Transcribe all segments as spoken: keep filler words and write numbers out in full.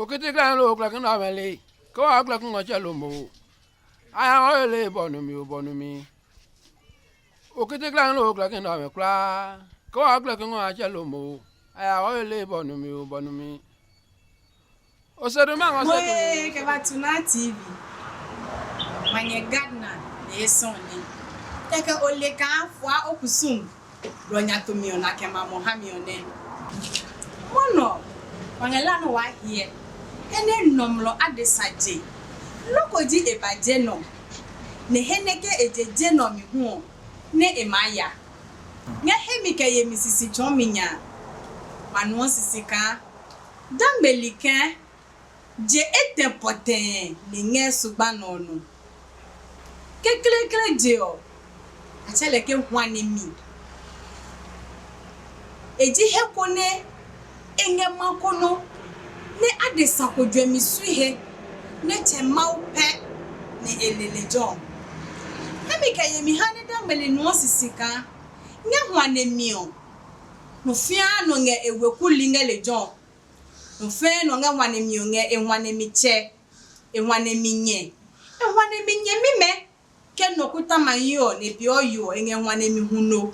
Okiti klɛhi lo klɛki nɛ ɔmɛ le, ke wa klɛki ngɔ tsɛ lo mo. A ya ngɔ he le bɔ numi o bɔ numi. Okiti klɛhi lo klɛki nɛ ɔmɛ kulaa, ke wa klɛki ngɔ a tsɛ lo mo. A ya ngɔ he le bɔ numi o bɔ numi. O se do ma ngɔ se Moe kɛ ba tu na T V. Ma nyɛ Gardner ne e sɔn ni. Kɛkɛ o le kaa fua o kusum. Blɔ nya to mi ɔ na kɛ ma mɔ ha mi ɔ nɛ. Mɔnɔ, wa ngɛ la nɔ waa hyɛ. He nɛ nɔmlɔ adesa je. Loko ji e ba je nɔ. Nɛ he nɛ ke e je je nɔ mi hu ɔ, nɛ e maa ya. Ngɛ hemi kɛ yemi sisi tsɔɔ mi nya. Ma nuɔ sisi kaa. Dagbeli kɛɛ, je etɛ pɔtɛɛ nɛ ngɛ sugba nɔ ɔ nɔ. Kekleekle je ɔ, a tsɛ lɛ ke hwane mi. E ji he ko nɛ e ngɛ ma ko nɔ, nɛ adesa ko juɛmi sui he, nɛ tsɛ Mawu pɛ nɛ e le lejɛ ɔ. Hemi kɛ yemi ha nɛ Dagbeli nuɔ sisi kaa ngɛ hwane mi ɔ, nɔ fĩa nɔ ngɛ e weku li ngɛ lejɛ ɔ. Nɔ fɛɛ nɔ ngɛ hwane mi ɔ ngɛ e hwane mi tsɛ, e hwane mi nyɛ, e hwane mi nyɛmimɛ. Ke nɔ kuta ma yi ɔ nɛ peeɔ yo ɔ, e ngɛ hwane mi huno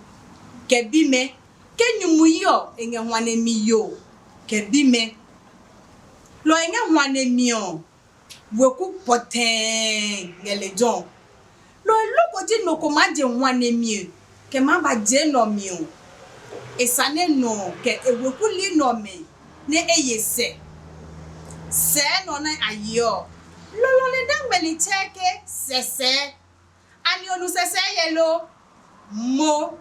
kɛ bimɛ. Ke nyumu yi ɔ, e ngɛ hwane mi yo kɛ bimɛ. Lɔ e ngɛ hwane mi ɔ, weku pɔtɛɛ ngɛ lejɛ ɔ. Lɔ e loko ji nɔ ko maa je hwane mi ɔ, kɛ maa ba je nɛ ɔ mi ɔ, e sa nɛ nɔ ɔ kɛ e weku li nɛ ɔmɛ nɛ e ye sɛ. Sɛɛ nɔ nɛ a yeɔ ɔ, lɔlɔ nɛ Dagbeli tsɛɛ ke sɛsɛɛ. Anɛ o nu sɛsɛɛ yɛ lo? Mo.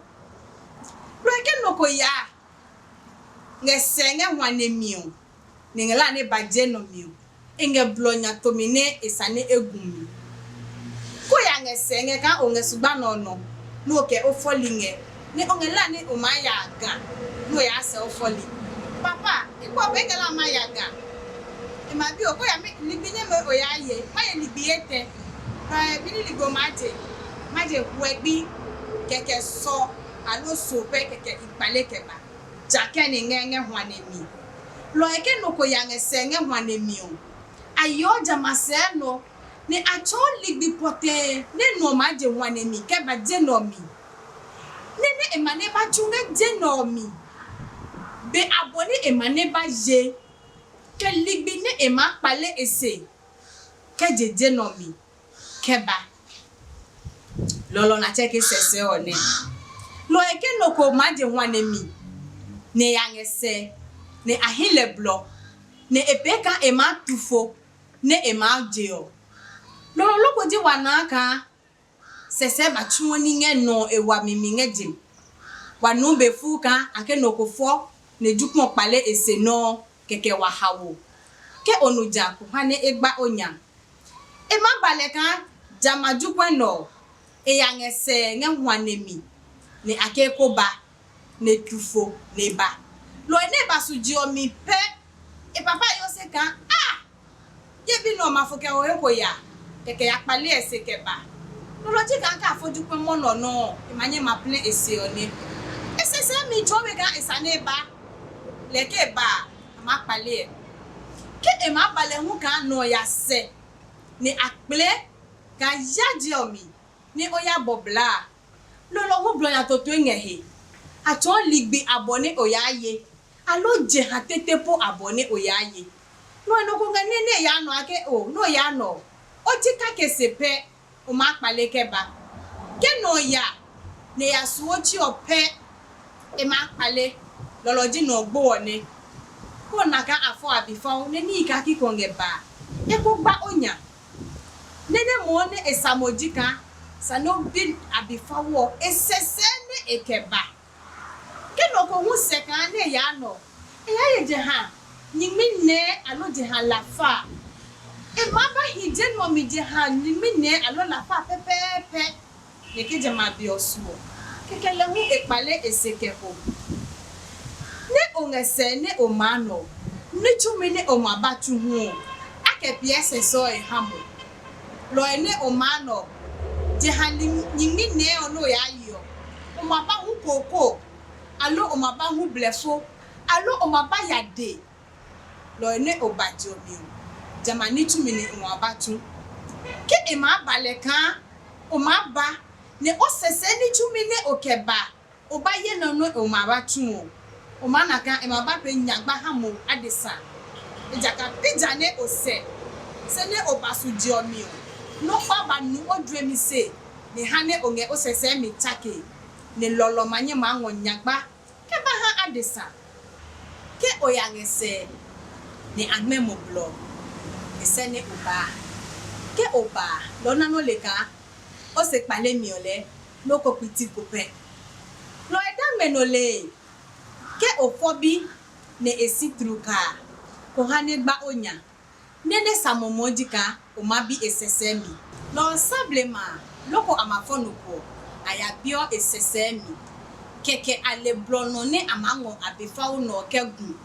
Lɔ e ke nɔ ko yaa ngɛ sɛ ngɛ hwane mi ɔ, nɛ ngɛ la nɛ ba je nɔ mi ɔ, e ngɛ blɔ nya tomi nɛ e sa nɛ e gu mi. Ko ya ngɛ sɛ ngɛ kaa o ngɛ sugba nɛ ɔ nɔ, nɛ o kɛ o fɔli ngɛ, nɛ o ngɛ la nɛ o maa ya a ga, nɛ o yaa sɛ o fɔli. Papa, i kpɔ be ngɛ la ma ya ga. E ma bi o, ko ya mi ligbi nɛ me o yaa ye, ma ye ligbi etɛ. Ɛ, bi ni ligbo ma je, ma je huɛgbi, kɛkɛ sɔ, aloo so pɛ kɛkɛ i kpale kɛ ba. Jakɛ ni ngɛ ngɛ hwane mi. Lɔ ɛ ke nɔ ko ya ngɛ sɛ ngɛ hwane mi ɔ, a yeɔ jamɛ a sɛɛ nɔ, nɛ a tsɔɔ ligbi pɔtɛɛ nɛ nɔ ɔ maa je hwane mi kɛ ba je nɛ ɔ mi. Nɛ nɛ e ma nɛ ba tsu ngɛ je nɛ ɔ mi, be abɔ nɛ e ma nɛ ba ye, kɛ ligbi nɛ e maa kpale e se kɛ je je nɛ ɔ mi kɛ ba. Lɔlɔ na tsɛ ke sɛsɛ ɔ nɛ. Lɔ ɛ ke nɔ ko maa je hwane mi, nɛ e ya ngɛ sɛ, nɛ a hi lɛ blɔ, nɛ e pee kaa e maa tu fo nɛ e maa je ɔ. Lɔlɔ loko ji wa naa kaa sɛsɛ ba tsuɔ ní ngɛ nɔ ɔ e wami mi ngɛ je. Wa nuu be fuu kaa a ke nɔ ko fɔ nɛ jukpɔ kpale e se nɔuu kɛkɛ wa hawo. Ke o nu ja ko ha nɛ e gba o nya. E maa ba lɛ kaa jamɛ a jukpɛ nɛ ɔ, e ya ngɛ sɛɛ ngɛ hwane mi, nɛ a ke ko ba, nɛ e tu fo, nɛ e ba. Lɔ ɔ nɛ e ba su je ɔ mi pɛ, e papa yo se kaa, a! Ye bi nɛ ɔ ma fo kɛ ho he ko ya, kɛkɛ ya kpale ɛ se kɛ ba. Lolo ji kaa kaa fo jukpɛ mɔ nɔ nɔuu, e ma nyɛ ma plɛ e se ɔ nɛ. E sɛsɛmi tsɔɔ we kaa e sa nɛ e ba, lɛ ke e ba a, a maa kpale ɛ. Ke e maa ba lɛ hu kaa nɔ ɔ ya sɛ, nɛ a kple kaa ya je ɔ mi, nɛ o ya bɔ blaa a, lolo hu blɔ nya totoi ngɛ he. A tsɔɔ ligbi abɔ nɛ o yaa ye, aloo jeha tete po abɔ nɛ o yaa ye. Nɔ nɔ ko ngɛ nɛ nɛ yaa nɔ ake o, nɛ o yaa nɔ ɔ, o ji kake se pɛ, o maa kpale kɛ ba. Ke nɔ ɔ ya, nɛ e ya su otsi ɔ pɛ, e maa kpale. Lɔlɔ ji nɔ ɔ gbo ɔ nɛ. Ko na kaa a fɔ abi fɔu nɛ níhi kake ko ngɛ ba a, e ko gba o nya. Nɛ nɛ moɔ nɛ e sa mo ji kaa sane o bi abi fɔu ɔ, e sɛsɛɛ nɛ e kɛ ba. Ke nɔ ko hu sɛ kaa nɛ e yaa nɔ, e yaa ye jeha nyingmi nɛɛ aloo jeha lafa. E maa ba hi je nɔ mi jeha nyingmi nɛɛ aloo lafa pɛpɛɛpɛ. Nɛ ke jamɛ a be ɔ su ɔ, kɛkɛ lɛ hu e kpale e se kɛ ho. Nɛ o ngɛ sɛɛ nɛ o maa nɔ ɔ, ní tsumi nɛ o ma ba tsu hu ɔ, a kɛ piɛ sɛsɛɔ e ha mo. Lɔ ɔ nɛ o maa nɔ ɔ, jeha nyingmi nɛɛ ɔ nɛ o yaa ye ɔ, o ma ba hu kookoo, aloo o ma ba hu blɛfo, aloo o ma ba ya de. lɔ ɔ nɛ o ba je ɔ mi ɔ, jamɛ a ní tsumi nɛ o ma ba tsu. Ke e maa ba lɛ kaa o maa ba, nɛ o sɛsɛ ní tsumi nɛ o kɛ ba, o ba ye nɔ nɛ o ma ba tsu ɔ, o maa na kaa e ma ba pee nyagba ha mo adesa. Ejakaa pi ja nɛ o sɛ, se nɛ o ba su je ɔ mi ɔ, nɔ́ kpa ba nu o juɛmi se, nɛ ha nɛ o ngɛ o sɛsɛɛ mi tsake, nɛ lɔlɔ ma nyɛ maa ngɔ nyagba kɛ ba ha adesa. Ke o ya ngɛ sɛɛ, nɛ a ngmɛ mo blɔ, e sɛ nɛ o baa. Ke o baa, lɔ ɔ ná nɔ́ le kaa o se kpale mi ɔ lɛɛ nɔ́ ko kpiti ko pɛ. Lɔ ɔ da ngmɛ nɔ lee. Ke o fɔ bi nɛ e si tlukaa ko ha nɛ gba o nya, nɛ nɛ sa mɔmɔɔ ji kaa o maa bi e sɛsɛɛ mi. Lɔ ɔ sa blema a, loko a ma fɔ nɔ ko ɔ, a ya biɔ e sɛsɛɛ mi. Kɛkɛ a le blɔ nɔ nɛ a maa ngɔ a be fao nɔ ɔ kɛ gu,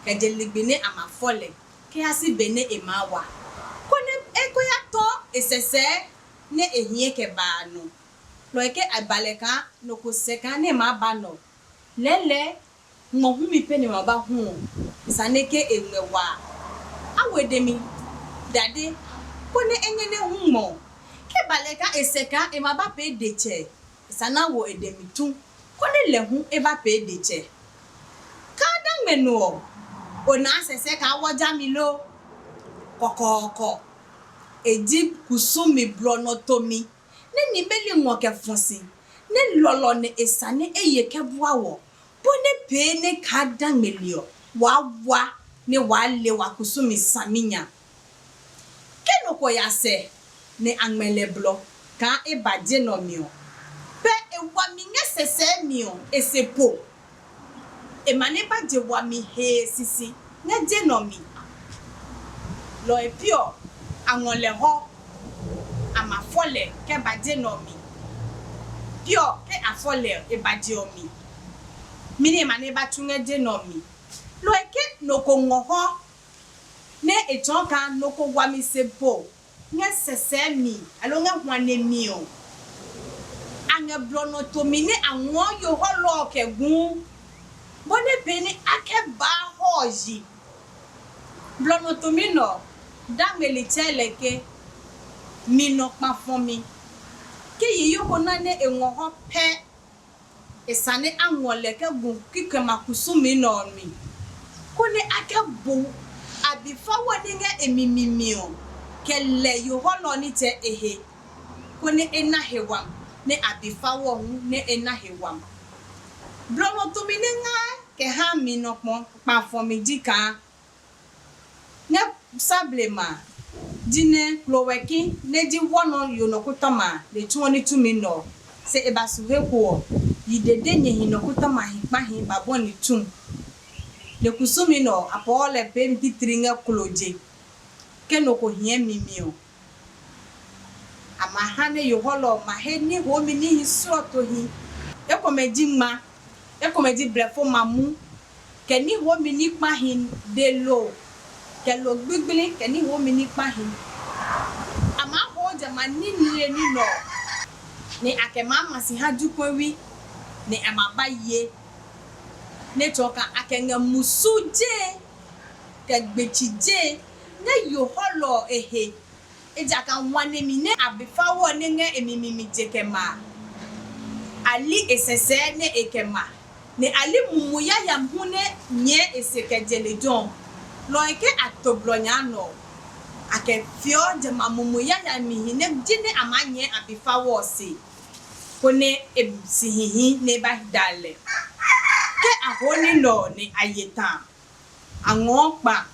kɛ je ligbi nɛ a ma fɔ lɛ kɛ ya si be nɛ e maa wa, konɛ e ko ya tɔ e sɛsɛɛ nɛ e hie kɛ ba a nɔ. Lɔ ɔ ke a ba lɛ kaa nɔ ko sɛ kaa nɛ e maa ba nɔ. Lɛɛlɛɛ ngmɔ humi pɛ nɛ ma ba hu ɔ, sane ke e ngɛ wa a. A wo e dɛ mi dade, konɛ e nyɛ nɛ hu ngmɔ ɔ. Ke ba lɛ kaa e sɛ kaa e ma ba pee detsɛ, e sa na wo e dɛ mi tu, konɛ lɛ hu e ba pee detsɛ. Kaa da ngmɛ no ɔ, o naa sɛsɛ kaa wɔ jami lo? Kɔkɔɔkɔ. E ji kusumi blɔ nɔ tomi nɛ nimeli ngɔ kɛ fɔ si, nɛ lɔlɔ nɛ e sane e ye kɛ bua wɔ, bɔ nɛ pee nɛ kaa da ngmeli ɔ waa wa nɛ waa le wa kusumi saminya. Ke nɔ ko ya sɛ nɛ a ngmɛ lɛ blɔ kaa e ba je nɛ ɔ mi ɔ, pɛ e wami ngɛ sɛsɛɛ mi ɔ e se po. E ma nɛ ba je wami hee sisi ngɛ je nɛ ɔ mi. Lɔ ɔ he pi ɔ, a ngɔ lɛ hɔ, a ma fɔ lɛ kɛ ba je nɛ ɔ mi. Pi ɔ, ke a fɔ lɛ ɔ, e ba je ɔ mi. Mɛni e ma nɛ ba tsu ngɛ je nɛ ɔ mi? Lɔ ɔ he ke nɔ ko ngɔ hɔ nɛ e tsɔɔ kaa nɔ ko wami se po ngɛ sɛsɛɛ mi aloo ngɛ hwane mi ɔ, a ngɛ blɔ nɔ tomi nɛ a ngɔɔ yo hɔlɔ ɔ kɛ guu, bɔ nɛ pee nɛ a kɛ baa hɔ ɔ yi. Blɔ nɔ tomi nɛ ɔ, da ngmeli tsɛɛ lɛ ke mi nɔ kpa fɔmi. Ke yiyo ko na nɛ e ngɔ hɔ pɛ, e sane a ngɔ lɛ kɛ gu kikɛmɛ a kusumi nɛ ɔ mi, konɛ a kɛ bu a bi fawɔ nɛ ngɛ e mi mi mi ɔ, kɛ lɛ yo hɔlɔ nitsɛ e he, konɛ e na he wami, nɛ a bi fawɔ hu nɛ e na he wami. Blɔ nɔ tumi nɛ ngɛ kɛ ha mi nɔ kpɔ kpa fɔ mi ji kaa ngɛ sa blema a, jinɛ klowɛki nɛ ji wɔ nɔ yo nɔ kutɔma a le tsuɔ ní tumi nɛ ɔ, se e ba su he ko ɔ, yi dede nyɛ hi nɔ kutɔma hi kpahi ba bɔni tu. Le kusumi nɛ ɔ, a pɔɔ lɛ peemi titiri ngɛ klo je. Ke nɔ ko hiɛ mi mi ɔ, a ma ha nɛ yohɔlɔ ɔ ma he ní hoomi níhi slɔɔtohi. Ekomɛ ji ngma, ekomɛ ji blɛfo mamu, kɛ ní hoomi ní kpahi de lo, kɛ lo gbigbli, kɛ ní hoomi ní kpahi. A maa hoo jamɛ a ní niye ní nɛ ɔ, nɛ a kɛ maa ma si ha jokuɛwi, nɛ a ma ba ye. Nɛ tsɔɔ kaa a kɛ ngɛ musu jee, kɛ gbetsi jee ngɛ yohɔlɔ ɔ e he. Ejakaa hwane mi nɛ a be fawɔ nɛ ngɛ e mi mi mi je kɛ ma a, a li e sɛsɛɛ nɛ e kɛ ma, nɛ a li mumu yayami hu nɛ nyɛɛ e se kɛ je lejɛ ɔ. Lɔ ɔ he ke a to blɔ nya nɔ ɔ, a kɛ fiɔ jamɛ a mumu yayamihi nɛ ji nɛ a maa nyɛɛ a be fawɔ ɔ se, konɛ e si hihi nɛ e ba da lɛ. Ke a hoo ní nɛ ɔ nɛ a ye ta a, a ngɔɔ kpa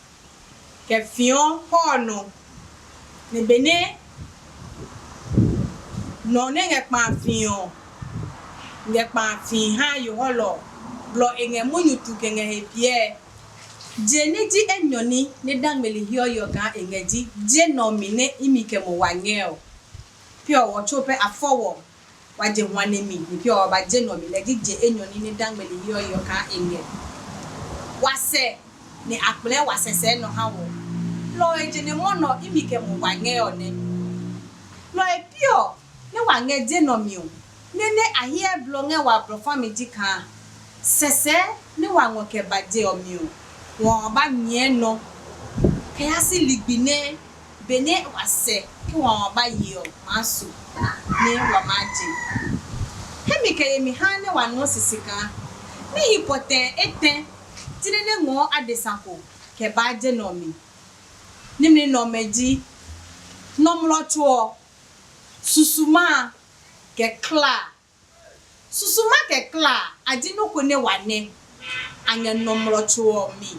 kɛ fiɔ hɔ ɔ nɔ, nɛ benɛ nɔ nɛ ngɛ kpa a fii ɔ ngɛ kpa a fii ha yohɔlɔ ɔ, blɔ e ngɛ munyu tu kɛ ngɛ he piɛ. Je ní ji enyɔ ní nɛ dangmeli hiɔhiɔ kaa e ngɛ ji je nɛ ɔ mi nɛ imi kɛ mo wa ngɛ ɔ. Piɔ wɔ tso pɛ a fɔ wɔ, wa je hwane mi, ni piɔ wa ba je nɛ ɔ mi, lɛ ji je enyɔ ní nɛ dangmeli hiɔhiɔ kaa e ngɛ. Wa sɛ, nɛ a kplɛɛ wa sɛsɛɛ nɔ ha wɔ. Lɔ ɔ he je nɛ mɔ nɛ ɔ imi kɛ mo wa ngɛ ɔ nɛ. Lɔ ɔ he piɔ nɛ wa ngɛ je nɛ ɔ mi ɔ, nɛ nɛ a hyɛ blɔ ngɛ wa blɔ fami ji kaa sɛsɛɛ nɛ wa ngɔ kɛ ba je ɔ mi ɔ, wa ba nyɛɛ nɔ kɛ yaa si ligbi nɛ benɛ wa sɛ ke wa ma ba ye ɔ maa su nɛ wa maa je. Hemi kɛ yemi haa nɛ wa nuɔ sisi kaa níhi pɔtɛɛ etɛ jinɛ nɛ ngɔɔ adesa ko kɛ baa je nɛ ɔ mi. Nimli nɛ ɔmɛ ji nɔmlɔ tso ɔ, susuma a, kɛ kla a. Susuma kɛ kla a, a ji nɔ́ ko nɛ wa nɛ a ngɛ nɔmlɔ tso ɔ mi.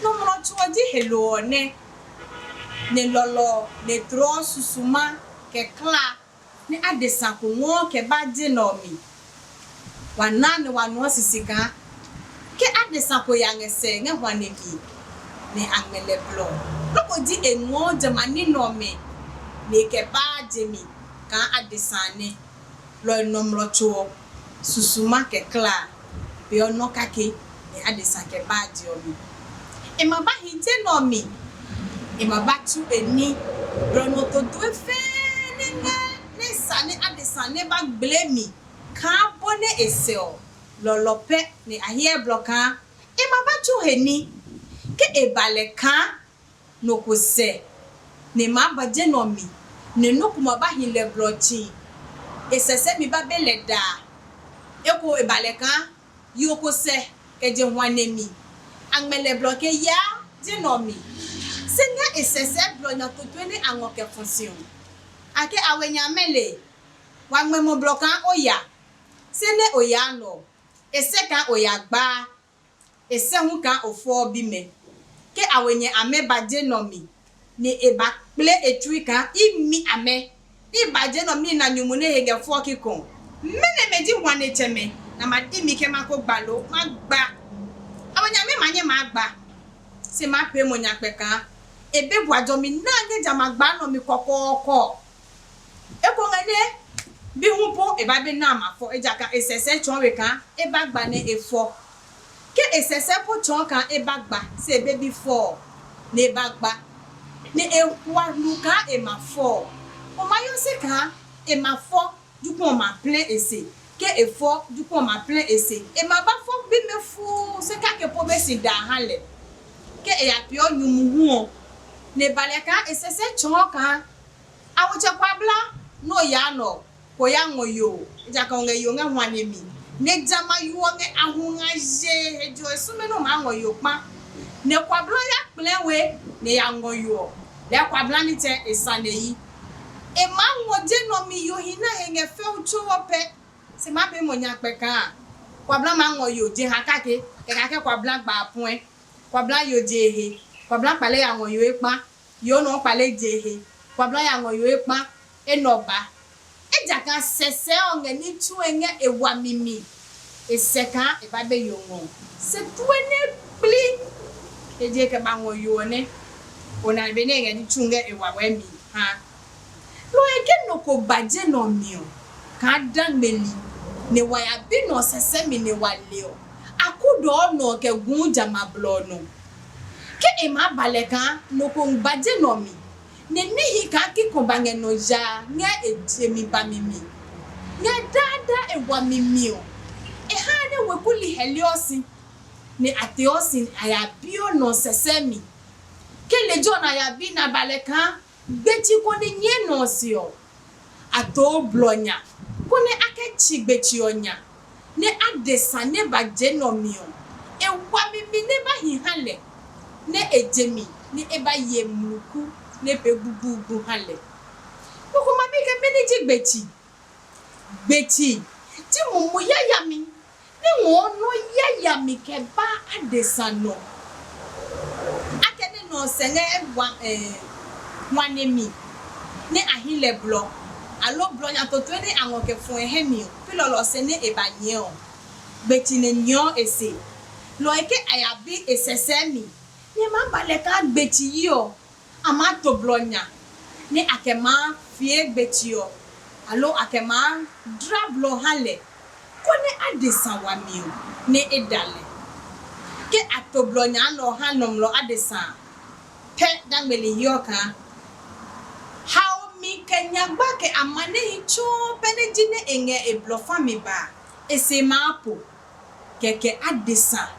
Nɔmlɔ tso ɔ ji helo ɔ nɛ, nɛ lɔlɔ nɛ tlɔɔ susuma kɛ kla nɛ adesa ko ngɔɔ kɛ ba je nɛ ɔ mi. Wa na nɛ wa nuɔ sisi kaa ke adesa ko ya ngɛ sɛ ngɛ hwane mi nɛ a ngmɛ lɛ blɔ, loko ji e ngɔɔ jamɛ a ní nɛ ɔmɛ nɛ e kɛ baa je mi kaa adesa a nɛ. Lɔ ɔ nɔmlɔ tso ɔ, susuma kɛ kla a peeɔ nɔ́ kake nɛ adesa kɛ baa je ɔ mi. E ma ba hi je nɛ ɔ mi, e ma ba tsu e ní. Blɔ nɔ todue fɛɛ nɛ ngɛ nɛ sa nɛ adesa nɛ ba gble mi kaa bɔ nɛ e sɛ ɔ, lɔlɔ pɛ nɛ a hyɛ blɔ kaa e ma ba tsu he ní. Ke e ba lɛ kaa nɔ ko sɛ nɛ e maa ba je nɛ ɔ mi, nɛ nɔ́ ko ma ba hi lɛ blɔ ɔ tsii, e sɛsɛ mi ba be lɛ daa. Eko e ba lɛ kaa yo ko sɛ kɛ je hwane mi. A ngmɛ lɛ blɔ ke yaa je nɛ ɔ mi. Se ngɛ e sɛsɛ blɔ nya totoi nɛ a ngɔ kɛ fɔ si ɔ, a ke a we nya mɛ le? Wa ngmɛ mo blɔ kaa o ya. Se nɛ o yaa nɔ ɔ, e sɛ kaa o ya gbaa. E sɛ hu kaa o fɔɔ bimɛ. Ke a we nyɛ amɛ ba je nɛ ɔ mi, nɛ e ba kple e tsui kaa i mi amɛ, i ba je nɛ ɔ mi na nyumu nɛ he ngɛ fɔɔ kikɔ. Mɛnɔ mɛ ji hwanetsɛmɛ nɛ a ma di mi ke ma ko gba lo? Ma gba. A we nyɛ amɛ ma nyɛ maa gba. Se maa pee mo nyakpɛ kaa e be bua jɔmi naa ngɛ jamɛ a gbaa nɛ ɔ mi kɔkɔɔkɔ. Eko ngɛ nɛ bi hu po e ba be na a ma fɔ, ejakaa e sɛsɛ tsɔɔ we kaa e ba gba nɛ e fɔ. Ke e sɛsɛ po tsɔɔ kaa e ba gba se e be bi fɔ ɔ, nɛ e ba gba, nɛ e hwa nu kaa e ma fɔ ɔ, o ma yo se kaa e ma fɔ, jokuɛ ɔ ma plɛ e se. Ke e fɔ, jokuɛ ɔ ma plɛ e se. E ma ba fɔ bimɛ fuu se kake po be si da ha lɛ. Ke e ya peeɔ nyumu hu ɔ, nɛ e ba lɛ kaa e sɛsɛ tsɔɔ kaa a wo tsɛ kwa bla nɛ o yaa nɔ ko ya ngɔ yo, ejakaa o ngɛ yo ngɛ hwane mi, nɛ jamɛ a yo ɔ ngɛ a hu nga ye he jo e sume nɛ o maa ngɔ yo kpa. Nɛ kwa bla ya kplɛɛ we nɛ ya ngɔ yo ɔ, lɛɛ kwa bla nitsɛ e sane yi. E maa ngɔ je nɔ mi yo hi nɛ he ngɛ fɛu tso ɔ pɛ. Se ma pee mo nya kpɛ kaa kwa bla maa ngɔ yo jeha kake, kɛ kake kwa bla gba a puɛ. Kwa bla yo je he, kwa bla kpale ya ngɔ yo ekpa. Yo nɔ kpale je he, kwa bla ya ngɔ yo ekpa. Enɛ ɔ ba. Ejakaa sɛsɛ ɔ ngɛ ní tsuɛ ngɛ e wami mi. E sɛ kaa e ba be yo ngɔ. Se tue nɛ kpli e je kɛ ba ngɔ yo ɔ nɛ. O na be nɛ e ngɛ ní tsu ngɛ e wawɛ mi ha. Lɔ ɔ ke nɔ ko ba je nɛ ɔ mi ɔ, kaa da ngmeli, nɛ wa ya bi nɔ ɔ sɛsɛmi nɛ wa le ɔ, a kudɔɔ nɔ ɔ kɛ guu jamɛ a blɔ ɔ nɔ. Ke e maa ba lɛ kaa nɔ ko ngba je nɛ ɔ mi, nɛ níhi kaa kikɔ ba ngɛ nɔ yaa ngɛ e je mi ba mi mi, ngɛ daadaa e wami mi ɔ, e haa nɛ weku li hɛliɔ si, nɛ a teɔ si a ya biɔ nɔ ɔ sɛsɛmi. Ke lejɛ ɔ nɛ a ya bi nɛ a ba lɛ kaa gbetsi ko nɛ nyɛɛ nɔ ɔ se ɔ, a too blɔ nya, konɛ a kɛ tsi gbetsi ɔ nya, nɛ adesa nɛ ba je nɛ ɔ mi ɔ, e wami mi nɛ ba hi ha lɛ, nɛ e je mi nɛ e ba ye mluku nɛ e pee gbugbugbu ha lɛ. Kpokpo ma bi ke mɛni ji gbetsi? Gbetsi ji mumi yayami nɛ ngɔɔ nɔ́ yayami kɛ ba adesa nɔ. Akɛnɛ nɔ ɔ sɛ ngɛ wa, eh, wane mi nɛ a hi lɛ blɔ, aloo blɔ nya totoi nɛ a ngɔ kɛ fɔ̃ e hɛ mi ɔ, pi lɔlɔ ɔ sɛ nɛ e ba nyɛɛ ɔ, gbetsi nɛ nyɛɔ e se. Lɔ ɔ ke a ya bi e sɛsɛɛ mi, nyɛ maa ba lɛ kaa gbetsi yi ɔ, a maa to blɔ nya nɛ a kɛ maa fie gbetsi ɔ, aloo a kɛ maa dla blɔ ha lɛ, konɛ adesa wami ɔ nɛ e da lɛ. Ke a to blɔ nya nɛ ɔ ha nɔmlɔ adesa a, pɛ da ngmeli hiɔ kaa haomi kɛ nyagba kɛ amanihi tsuo pɛ nɛ ji nɛ e ngɛ e blɔ fa mi ba a, e se maa po. Kɛkɛ adesa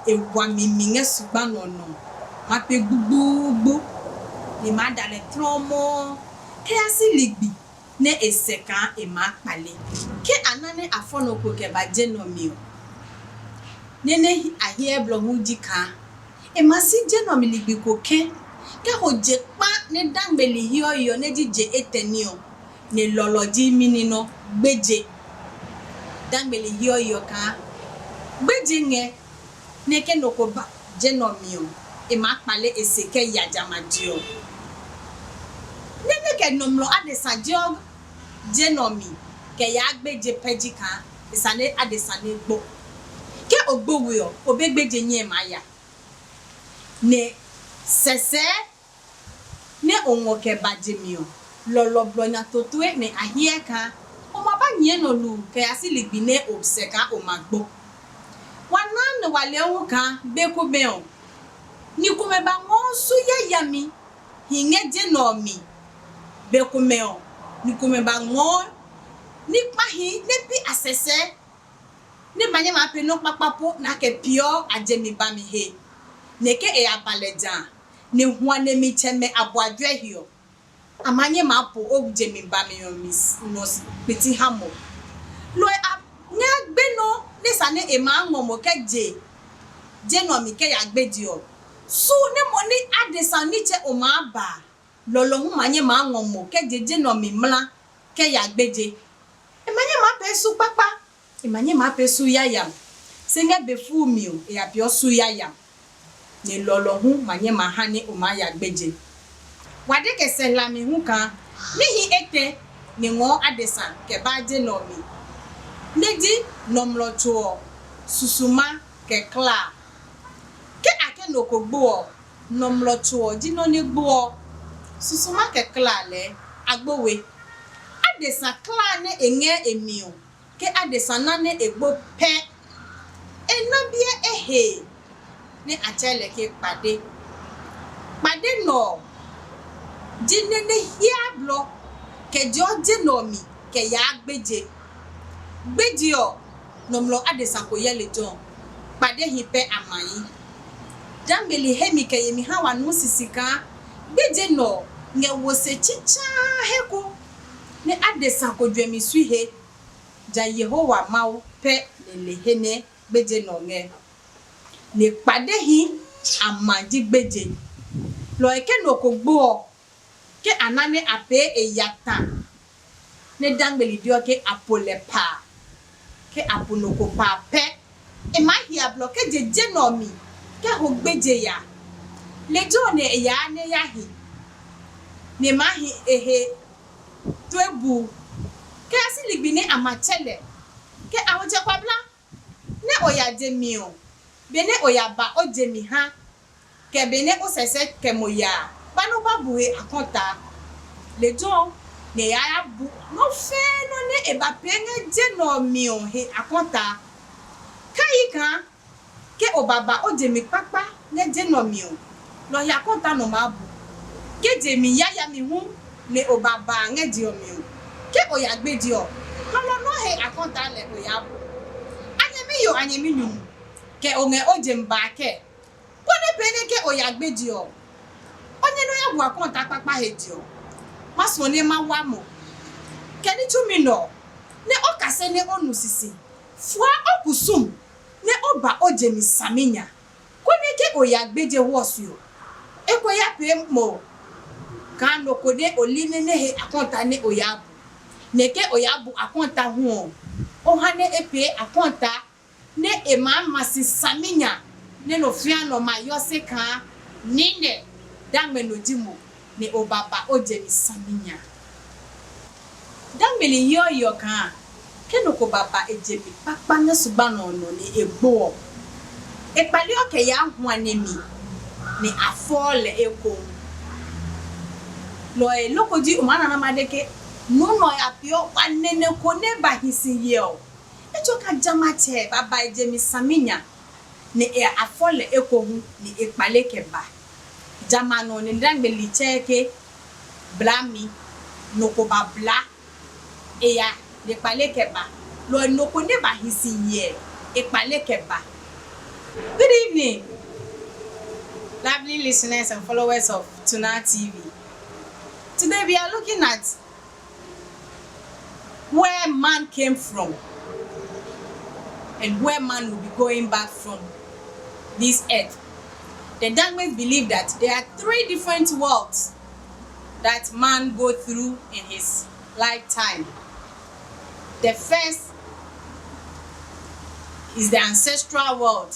e wami mi ngɛ zugba nɔ nɔ. ma pe gbugbugbu, ni maa da lɛ tlɔmɔɔ kɛ ya si ligbi nɛ e sɛ kaa e maa kpale. Ke a na nɛ a fɔ nɔ ko kɛ ba je nɛ ɔ mi ɔ, nɛ nɛ a hyɛ blɔ hu ji kaa e ma si je nɛ ɔ mi ligbi ko kɛ, kɛ ho je kpa nɛ dangmeli hiɔhiɔ nɛ ji je etɛ ní ɔ, nɛ lɔlɔ ji mini nɔ gbeje. Dangmeli hiɔhiɔ kaa gbeje ngɛ, nɛ ke nɔ ko ba je nɛ ɔ mi ɔ, e maa kpale e se kɛ ya jamɛ a je ɔ. Nɛ nɛ kɛ nɔmlɔ adesa jeɔ je nɛ ɔ mi kɛ yaa gbeje pɛ ji kaa e sane adesa nɛ gbo. Ke o gbo we ɔ, o be gbeje nyɛe maa ya. Nɛ sɛsɛɛ nɛ o ngɔ kɛ ba je mi ɔ, lɔlɔ blɔ nya totoe nɛ a hyɛ kaa o ma ba nyɛɛ nɔ lu kɛ ya si ligbi nɛ o sɛ kaa o ma gbo. Wa naa nɛ wa lɛɛ hu kaa be komɛ ɔ, ni komɛ ba ngɔɔ su yayami hi ngɛ je nɛ ɔ mi. Be komɛ ɔ, ni komɛ ba ngɔɔ ní kpahi nɛ pi a sɛsɛɛ, nɛ ma nyɛ maa pee nɔ́ kpakpa po nɛ a kɛ peeɔ a je mi ba mi he, nɛ ke e ya ba lɛ jã a, nɛ hua nɛ mi tsɛmɛ a bua juɛ he ɔ, a ma nyɛ maa po o je mi ba mi ɔ mi nɔ kpiti ha mo. Lɔe a ngɛ gbe nɔ nɛ sane e maa ngɔ mo kɛ je je nɔ mi kɛ ya gbeje ɔ. Su nɛ mo ní adesa nitsɛ o maa ba a, lɔlɔ hu ma nyɛ maa ngɔ mo kɛ je je nɔ mi mla kɛ ya gbeje. E ma nyɛ maa pee su kpakpa, e ma nyɛ maa pee su yayami. Se ngɛ be fuu mi ɔ, e ya peeɔ su yayami, nɛ lɔlɔ hu ma nyɛ maa ha nɛ o maa ya gbeje. Wa de kɛ sɛ hlami hu kaa níhi etɛ nɛ ngɔɔ adesa kɛ ba je nɛ ɔ mi, nɛ ji nɔmlɔ tso ɔ, susuma kɛ kla. Ke a kɛ nɔ ko gbo ɔ, nɔmlɔ tso ɔ ji nɔ́ nɛ gbo ɔ, susuma kɛ kla lɛɛ a gbo we. Adesa kla nɛ e ngɛ e mi ɔ, ke adesa na nɛ e gbo pɛ, e na biɛ e he nɛ a tsɛɛ lɛ ke kpade. Kpade nɔ ɔ ji nɛ nɛ hiaa blɔ kɛ jeɔ je nɛ ɔ mi kɛ yaa gbeje. Gbeje ɔ, nɔmlɔ adesa ko hyɛ lejɛ ɔ, kpadehi pɛ a ma yi. Dangmeli hemi kɛ yemi ha wa nuu sisi kaa gbeje nɛ ɔ ngɛ wo se tsitsaa he ko, nɛ adesa ko juɛmi sui he. Ja Yehowa Mawu pɛ lele he nɛ gbeje nɛ ɔ ngɛ. Nɛ kpadehi a ma ji gbeje. Lɔ ɔ ke nɔ ko gbo ɔ, ke a na nɛ a pee e ya ta, nɛ dangmeli deɔ ke a po lɛ pa a, ke a po nɔ ko pa a pɛ, e maa hia blɔ kɛ je je nɛ ɔ mi kɛ ho gbeje ya. Lejɛ ɔ nɛ e yaa nɛ ya hi, nɛ e maa hi e he tue buu, kɛ ya si ligbi nɛ a ma tsɛ lɛ, kɛ a ho jɛ kwabla. Nɛ o ya je mi ɔ, benɛ o ya ba o je mi ha, kɛ benɛ o sɛsɛ kɛ mo ya a, ba nɛ o ba bu he akɔntaa. Lejɛ ɔ, nɛ e ya ya bu nɔ́ fɛɛ nɔ́ nɛ e ba pee ngɛ je nɛ ɔ mi ɔ he akɔntaa. Kɛyi kaa ke o ba ba o je mi kpakpa ngɛ je nɛ ɔ mi ɔ, lɔ ɔ he akɔntaa nɔ maa bu. Ke je mi yayami hu nɛ o ba ba a ngɛ je ɔ mi ɔ, ke o ya gbeje ɔ, lɔlɔ nɔ́ he akɔntaa lɛ o yaa bu. A nyɛmi yo, a nyɛmi nyumu, kɛ o ngɛ o je mi ba a kɛɛ? Konɛ pee nɛ ke o ya gbeje ɔ, o nyɛ nɛ o ya bu akɔntaa kpakpa he je ɔ, ma suɔ nɛ ma wa mo. Kɛ ní tsumi nɛ ɔ, nɛ o kase nɛ o nu sisi, fua o kusum nɛ o ba o je mi saminya, konɛ ke o ya gbeje hwɔ se ɔ, e ko ya pee mo kaa nɔ ko nɛ o li nɛ nɛ he akɔntaa nɛ o yaa bu. Nɛ ke o yaa bu akɔntaa hu ɔ, o ha nɛ e pee akɔntaa nɛ e maa ma si saminya, nɛ nɔ fĩa nɔ ma yɔ se kaa niinɛ dangme no ji mo, nɛ o ba ba o je mi saminya. Dangmeli yɔyɔ kaa ke nɔ ko ba ba e je mi kpakpa ngɛ zugba nɔ ɔ nɔ nɛ e gbo ɔ, e kpaleɔ kɛ yaa hua nɛ mi, nɛ a fɔɔ lɛ ekohu. Lɔ ɔ he loko ji o maa na nɛ ma de ke nuu nɛ ɔ ya peeɔ wa nɛnɛ ko nɛ ba hi si hyɛ ɔ, etsɔ kaa jamɛatsɛ ba ba e je mi saminya, nɛ e a fɔ lɛ ekohu, nɛ e kpale kɛ ba. Jamɛ a nɔ ɔ, nɛ dangmeli tsɛɛ ke blami, nɔ ko ba bla e ya, nɛ e kpale kɛ ba. Lɔ ɔ he nɔ ko nɛ ba hi si hyɛ ɔ, e kpale kɛ ba. Good evening. Lovely listeners and followers of Tuna T V. Today we are looking at where man came from and where man will be going back from this earth. The Dangmes believe that there are three different worlds that man go through in his lifetime. The first is the ancestral world,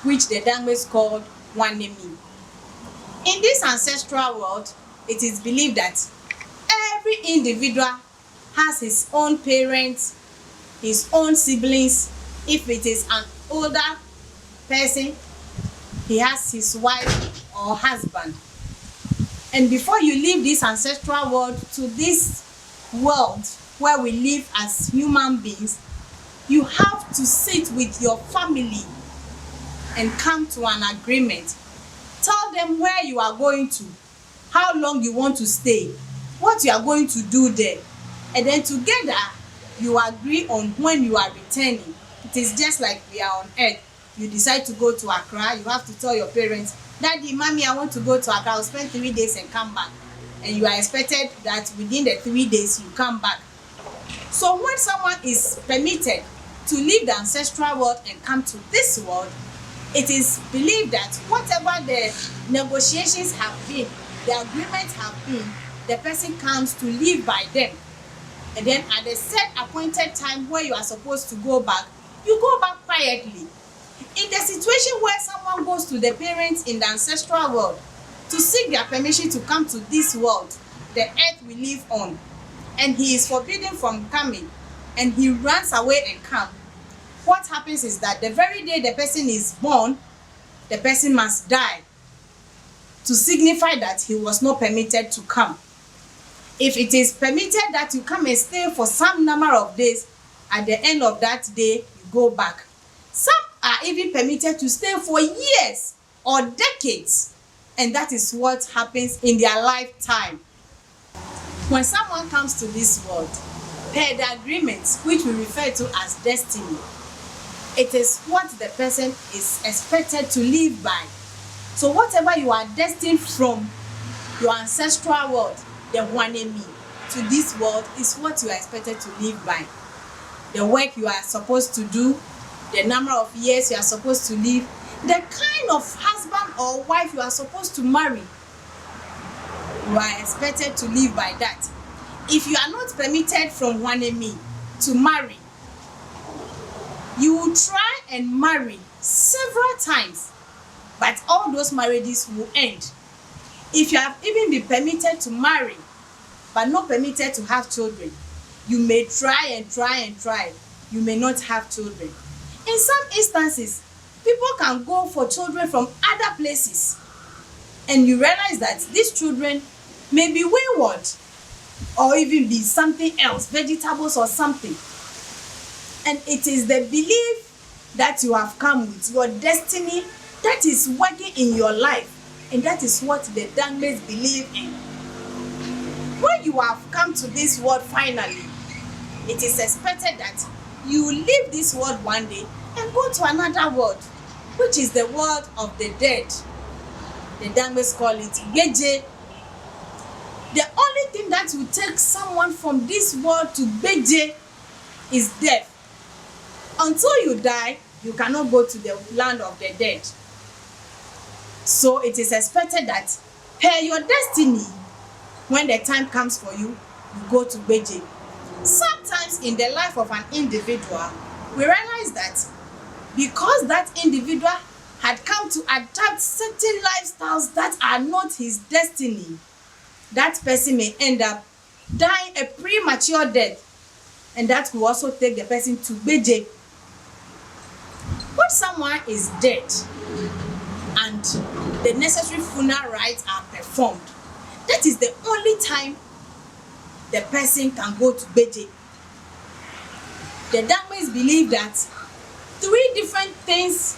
which the Dangmes called Hwanemi. In this ancestral world, it is believed that every individual has his own parents, his own siblings. If it is an older person, he has his wife or husband. And before you leave this ancestral world to this world where we live as human beings, you have to sit with your family and come to an agreement. Tell them where you are going to, how long you want to stay, what you are going to do there, and then together you agree on when you are returning. It is just like we are on earth. You decide to go to Accra, you have to tell your parents, "Daddy, Mommy, I want to go to Accra. I'll spend three days and come back." And you are expected that within the three days you come back. So when someone is permitted to leave the ancestral world and come to this world, it is believed that whatever the negotiations have been, the agreements have been, the person comes to live by them. And then at the set appointed time where you are supposed to go back, you go back quietly. In the situation where someone goes to the parents in the ancestral world to seek their permission to come to this world, the earth we live on, and he is forbidden from coming, and he runs away and come, what happens is that the very day the person is born, the person must die to signify that he was not permitted to come. If it is permitted that you come and stay for some number of days, at the end of that day, you go back. Some are even permitted to stay for years or decades, and that is what happens in their lifetime. When someone comes to this world, per the agreement which we refer to as destiny, it is what the person is expected to live by. So whatever you are destined from your ancestral world, the Hwanemi, to this world is what you are expected to live by. The work you are supposed to do, the number of years you are supposed to live, the kind of husband or wife you are supposed to marry, you are expected to live by that. If you are not permitted from Hwanemi to marry, you will try and marry several times, but all those marriages will end. If you have even been permitted to marry, but not permitted to have children, you may try and try and try, you may not have children. In some instances, people can go for children from other places, and you realize that these children may be wayward or even be something else, vegetables or something. And it is the belief that you have come with, your destiny that is working in your life, and that is what the Dangmes believe in. When you have come to this world finally, it is expected that you leave this world one day and go to another world, which is the world of the dead. The Dangmes call it Gbeje. The only thing that will take someone from this world to Gbeje is death. Until you die, you cannot go to the land of the dead. So it is expected that per your destiny, when the time comes for you, you go to Gbeje. Sometimes in the life of an individual, we realize that because that individual had come to adapt certain lifestyles that are not his destiny, that person may end up dying a premature death, and that could also take the person to Gbeje. When someone is dead and the necessary funeral rites are performed, that is the only time the person can go to Gbeje. The Dangmes believe that three different things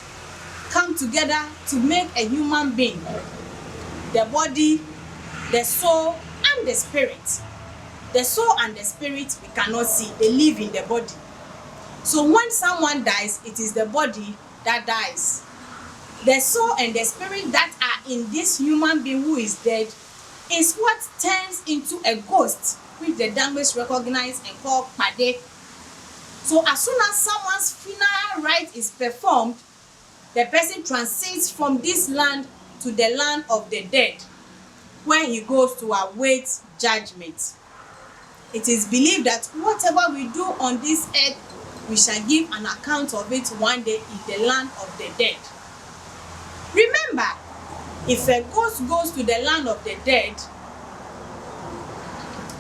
come together to make a human being: the body, the soul, and the spirit. The soul and the spirit we cannot see, they live in the body. So when someone dies, it is the body that dies. The soul and the spirit that are in this human being who is dead is what turns into a ghost, which the Dangmes recognize and call Pade. So as soon as someone's funeral rite is performed, the person transits from this land to the land of the dead, where he goes to await judgment. It is believed that whatever we do on this earth, we shall give an account of it one day in the land of the dead. Remember, if a ghost goes to the land of the dead,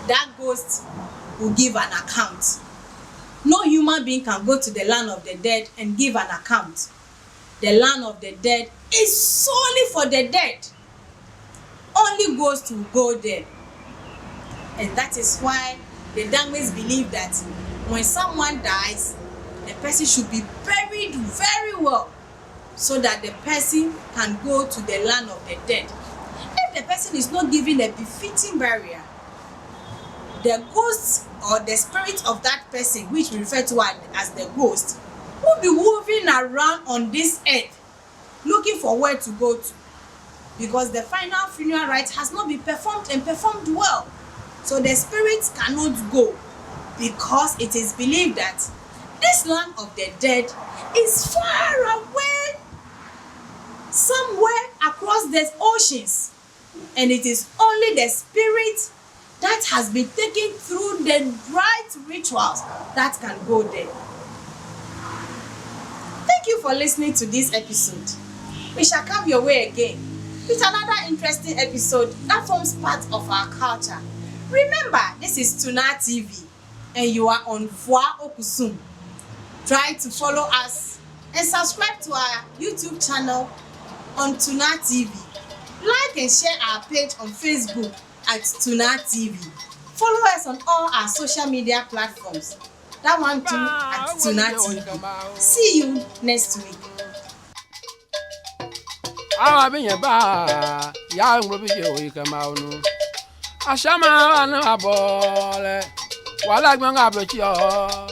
that ghost will give an account. No human being can go to the land of the dead and give an account. The land of the dead is solely for the dead. Only ghosts will go there. And that is why the Dangmes believe that when someone dies, the person should be buried very well so that the person can go to the land of the dead. If the person is not given a befitting burial, the ghost or the spirit of that person, which we refer to as the ghost, will be moving around on this earth looking for where to go to, because the final funeral rite has not been performed and performed well. So the spirit cannot go, because it is believed that this land of the dead is far away, somewhere across the oceans, and it is only the spirit that has been taken through the right rituals that can go there. Thank you for listening to this episode. We shall come your way again with another interesting episode that forms part of our culture. Remember, this is Tuna T V and you are on Fua Okusum. Try to follow us and subscribe to our YouTube channel on Tuna T V. Like and share our page on Facebook at Tuna T V. Follow us on all our social media platforms. That one too at Tuna T V. See you next week. Awa bi nyɛ ba ya ngmlo bi je o yi kɛ ma o nu. A sha ma wa na ma bɔ lɛ. Wa la gbɛ nga blo chi ɔ.